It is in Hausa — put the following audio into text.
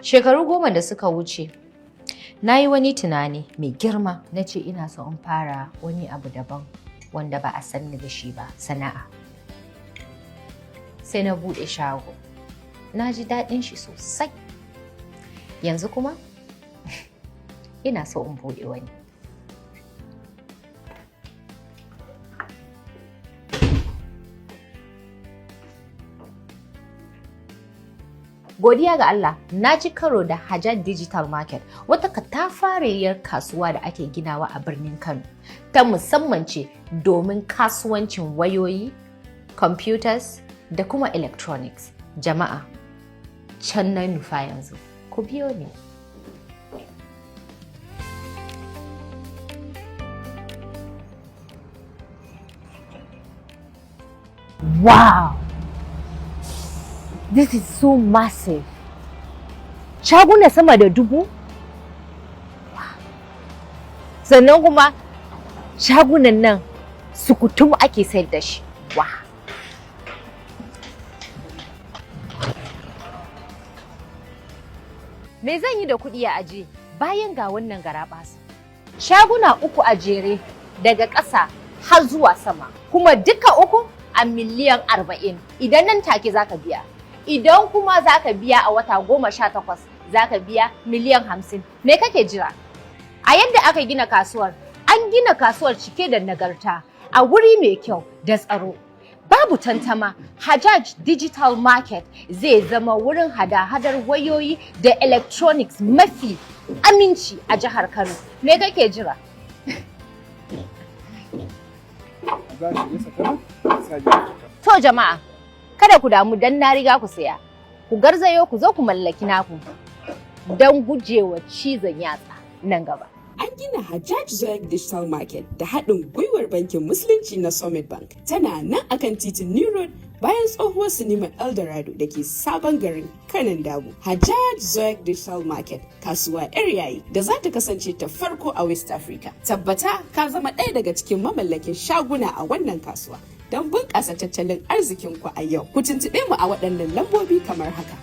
Shekaru 10 da suka wuce, na yi wani tunani mai girma, na ce ina so in fara wani abu daban wanda ba a sanni da shi ba, sana'a. Sai na buɗe shago. Na ji daɗin shi sosai. Yanzu kuma ina so in buɗe wani. Godiya ga Allah, na ci karo da Hajjaj Digital Market, wata katafariyar kasuwa da ake ginawa a birnin Kano. Ta musamman ce domin kasuwancin wayoyi, computers da kuma electronics. Jama'a, can na nufa yanzu. Ku biyo ni. Wow! This is so massive. Shaguna sama da 1000? Sannan kuma shagunan nan sukutum ake sayar da shi. Wow! Me zan yi da kuɗi a aje bayan ga wannan garaɓasa? Shaguna uku a jere daga ƙasa har zuwa sama, kuma duka uku a miliyan 40, idan nan take zaka biya. Idan kuma zaka biya a wata 18, zaka biya miliyan 50. Me kake jira? A yadda aka gina kasuwar, an gina kasuwar cike da nagarta, a wuri mai kyau da tsaro. Babu tantama, Hajjaj Digital Market zai zama wurin hada-hadar wayoyi da electronics mafi aminci a jihar Kano. Me kake jira? Za shi iya sakana? To jama'a, kada ku damu dan na riga ku saya. Ku garzayo ku zo ku mallaki naku don gujewa cizon yatsa nan gaba. An gina Hajjaj Zoyak Digital Market da haɗin gwiwar Bankin Musulunci na Summit Bank. Tana nan akan titin New Road, bayan tsohuwar sinimar Eldorado da ke sabon garin Kanon Dabo. Hajjaj Zoyak Digital Market, kasuwa 'yar yayi da za ta kasance ta farko a West Africa. Tabbata ka zama ɗaya daga cikin mamallakin shaguna a wannan kasuwa don bunƙasa tattalin arzikin ku a yau. Ku tuntuɓe mu a waɗannan lambobi kamar haka.